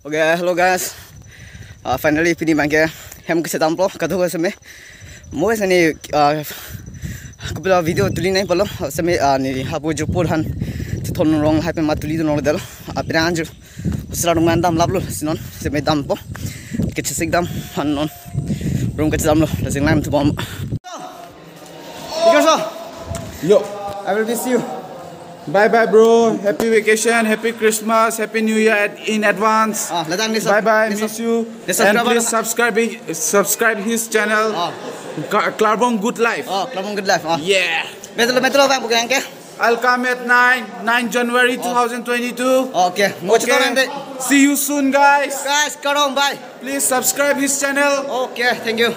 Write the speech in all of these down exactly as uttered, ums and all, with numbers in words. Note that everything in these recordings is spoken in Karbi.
Okay, hello guys. Uh, finally, pini abangke hem kachedamlo, kadokave seme. Mo sene, uh, kopilo video tuli nangpalo, seme, uh, ne hapu jupur han, chethon rong hai pen ma tulidun longledetlo. Uh, pirang anju, hostel arong man damlaplo, si non, seme dampo. Kachesik dam, han non. Room kachedamlo, la jinglang thubom. Yo. I will miss you. Bye bye, bro. Happy vacation, happy Christmas, happy New Year ad- in advance. Ah, ladang ni sub- Bye bye, ni sub- miss you. Ni And subscriber please na- subscribe, subscribe his channel. Ah. Ka- Klarbong Good Life. Oh, Klarbong Good Life. Ah. Yeah. Metro, metro bang bukan ke? I'll come at nine, nine January Oh. two thousand twenty-two. Okay. Mo Okay. Chito nanti. See you soon, guys. Guys, kardom, bye. Please subscribe his channel. Okay, thank you.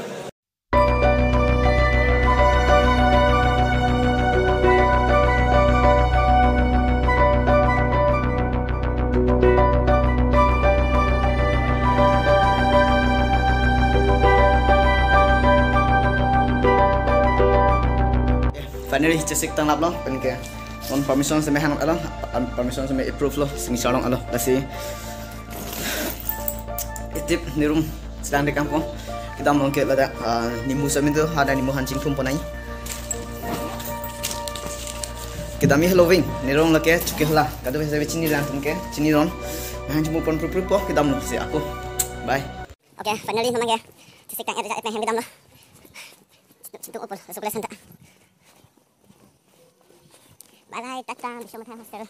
Finally, chesik tanglaplo, penke. Non permission seme hanglo, um, permission seme approve lo, signature longlo, lasi. Itip ne room sedang dekangpo. Kedam along ke ladak, ah, nimu seme do, hadak nimu han chingthumpo nai. Kedam i heloving, ne room lake chuke hala. Kadokave seme chinilang atum ke, chiniron. Han chingthumpo pruprupo, kedamlo si ako. Bye. Okay, finally non abangke. Chesik tang et et hem kedamlo. Chingthum opor, sukle santa. Bye bye, tata, bisho matha hostel.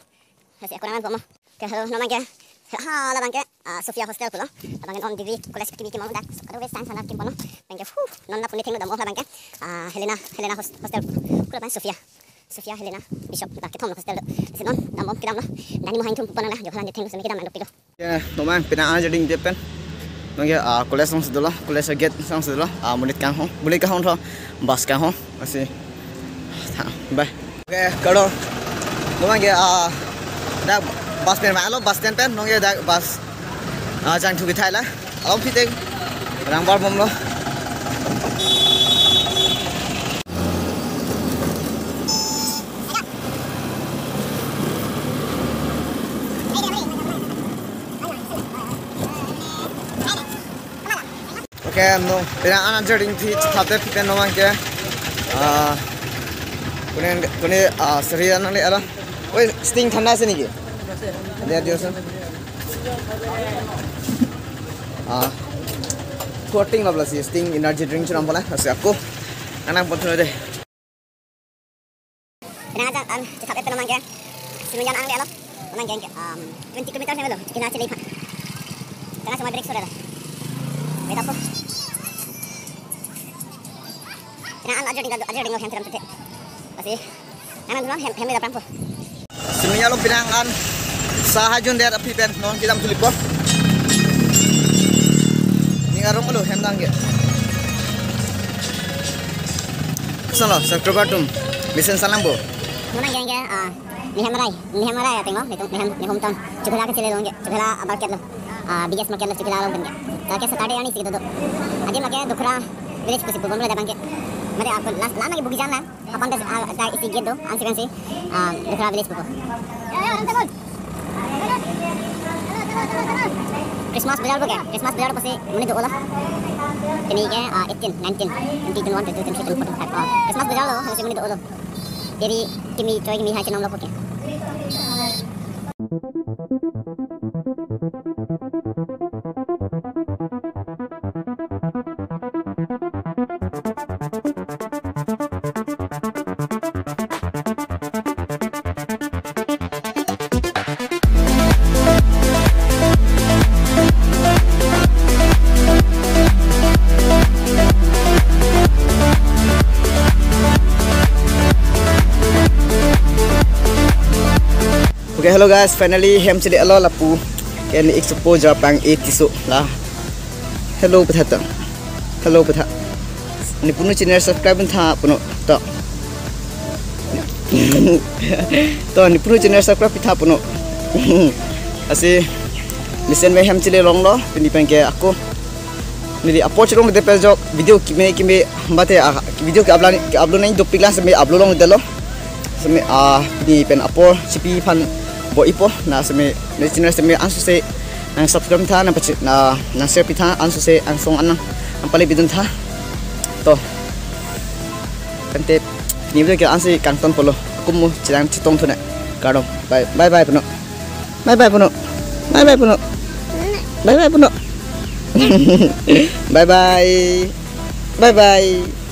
Hostel kurang apa mo? Ke hello, non abangke. Ha, labangke, ah, Sophia Hostel pulo. Labangke non degree college kimi kimi dak. Aduh, wes science anak kimpono. Abangke, huh, non la puni thenglo damlo labangke. Ah, Helena, Helena host- Hostel. Kula ban Sophia. Sophia Helena Bishop. Dak kethom hostel do. Si non, dambom kedamlo. Dani mo hang thum pupon la, jo halan thenglo seme kedam ando pilo. Ya, non abang penang aja ding depen. Non ke, ah, college alongsi dolo, college gate alongsi dolo. Ah, monit kanghon, monit kanghon tho, bus kanghon, lasi. Tha, bye. Okay, kardom. Non abangke, ah, dak bus pen ma-alo, bus stand pen, non ke dak bus, ah, jangthu kethai la. Along piteng, rangbar bomlo. Okay, non, penang an journey thi chethap det pen non abangke. Ah, kone, kone, ah, seri anang le alo. Oi, Sting thanda ase niki? Dia dia ase. Ah, sporting lo lasi Sting energy drink chunam pala, lasi ako. Anang pon thunde. Penang aja an chethap et pen non abangke. Sinuyan ang le alo. Non abangke, um, twenty kilometers ang lo. Kila chili pha. Tengah cuma break sudah dah. Wait apa? Penang an aja tinggal aja tinggal hem teram tete. Lasi. Nang nang hem hem daprangpo. Sinuyan lo penang an. Sahajun der api pen non kedam thulipo. Ning arong lo hem dang ke. Solo, subscriber atum. Mesen salam bo. Non abangke, ah, Nihem Rai, Nihem Rai ateng lo, netum, Nihem, Nihem town. Chupela kachele lo abangke, Chupela abarket lo. Ah, biggest market lo Chupela along abangke. Lake Saturday arni si kedo do. Adim lake Dokhra village pusi pubom lo dak abangke. Mate ako last, lana ke Bogijan lang. Aphan tes, ah, ta isi gate do, ansi pensi, ah, Dokhra village pupo. Christmas bazar bo ke, Christmas bazar pusi monit do-olo. Pini ke, ah, eighteen, nineteen, twenty, twenty-one, twenty-two, twenty-three, twenty-four, twenty-five. Ah, Christmas bazar lo, pusi monit do-olo. Deri kimi choi kimi hai chenam lo puke. Okay, hello guys, finally hem chele alo lapu. Ken ik supo jarpang e tiso la. Hello, petha ta. Hello, petha. Nepunu channel subscribe tha puno ta. To, nepunu channel subscribe tha puno. Lasi, mesen me hem chele longlo, pini abangke ako. Neli apor chelongde pejok video keme keme mate, ah, video ke upload, ke upload nangji dopik la seme upload longdetlo. Seme, ah, pini pen apor chipi aphan bo-ipo na seme ne channel seme ansose Nang subscribe tha, nang pachi, na, nang share pi tha, ansose angsong an nang, nang pale bidun tha. To. Tangte, pini video ke ansi kangton polo. Aku mo chirang chitong thunang. Kardom. Bye, bye bye puno. Bye bye puno. Bye bye puno. Bye bye puno. Bye bye. Bye bye.